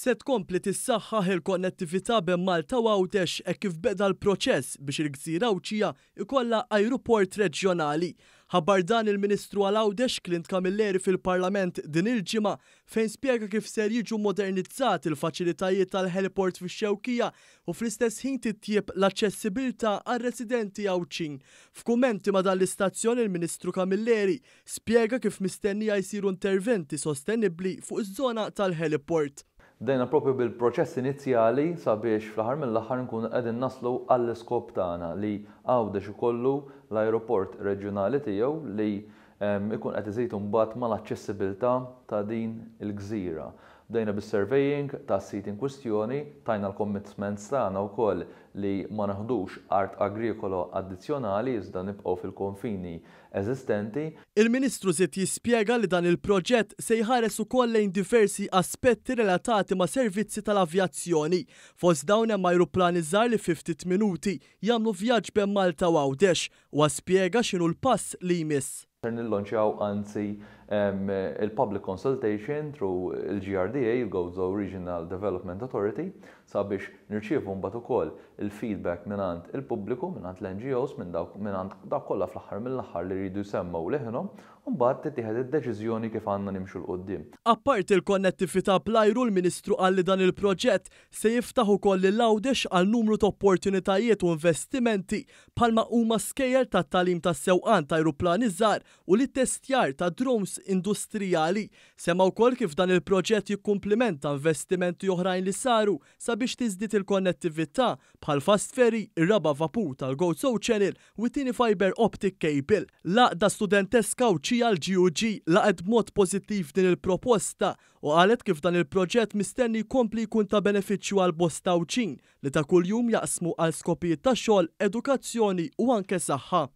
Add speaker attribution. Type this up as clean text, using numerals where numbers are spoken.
Speaker 1: Se tkompli tissaħħaħ il-konnettività bejn Malta u Għawdex hekk kif beda l-proċess biex il-gżira Għawdxija jkollha ajruport reġjonali. Ħabbar dan il-Ministru għal Għawdex Clint Camilleri fil-Parlament din il-ġimgħa fejn spjega kif ser jiġu modernizzati l-faċilitajiet tal-heliport fix-Xewkija u fl-istess ħin titjieb l-aċċessibilità għar-residenti Għawdxin. F'kummenti ma' dan l-istazzjon il-Ministru Camilleri Spjega kif mistennija jsiru interventi sostenibbli fuq iż-żona tal-heliport.
Speaker 2: Bdejna proprju bil-proċess inizjali sabiex fl-aħħar mill-aħħar nkunu qegħdin naslu għall-iskop tagħna li Għawdex ikollu l-ajruport reġjonali tiegħu li jkun qed iżid imbagħad mal-aċċessibilità ta' din il-gżira. Bdejna bis-surveying tas-sit inkwistjoni, tajna l-commitments tagħna wkoll li ma neħdux art agrikola addizzjonali iżda nibqgħu fil-konfini eżistenti.
Speaker 1: Il-Ministru żied jispjega li dan il-proġett se jħares ukoll lejn diversi aspetti relatati ma' servizzi tal-avjazzjoni. Fost dawn hemm ajruplani żgħar li fi ftit minuti jagħmlu vjaġġ bejn Malta u Għawdex. Huwa spjega x'inhu l-pass li jmiss.
Speaker 2: Ser nillonċjaw anzi il-public consultation through il-GRDA, il-Gozo Regional Development Authority, sabiex nirċievu mbagħad ukoll il-feedback mingħand il-pubbliku, mingħand l-NGOs, minn dawk mingħand dawk kollha fl-aħħar mill-aħħar li jridu jsemmgħu leħinhom, u mbagħad tittieħed id-deċiżjoni kif għandna nimxu 'l quddiem.
Speaker 1: Apparti l-konnettività bl-ajru, l-Ministru qal li dan il-proġett se jiftaħ ukoll lil Għawdex għal numru ta' opportunitajiet u investimenti bħalma huma skejjel tat-tagħlim tas-sewqan ta' ajruplani żgħar u l-ittestjar ta' drones industrijali. Semma wkoll kif dan il-proġett jikkumplimenta investimenti oħrajn li saru sabiex tiżdied il-konnettività, bħall-fast ferry, ir-raba' vapur tal-Gozo Channel u t-tieni fibre optic cable. L-Għaqda Studenteska Għawdxija l-GUG laqgħet b'mod pożittiv din il-proposta u qalet kif dan il-proġett mistenni jkompli jkun ta' benefiċċju għal bosta Għawdxin li ta' kuljum jaqsmu għal skopijiet ta' xogħol, edukazzjoni u anke saħħa.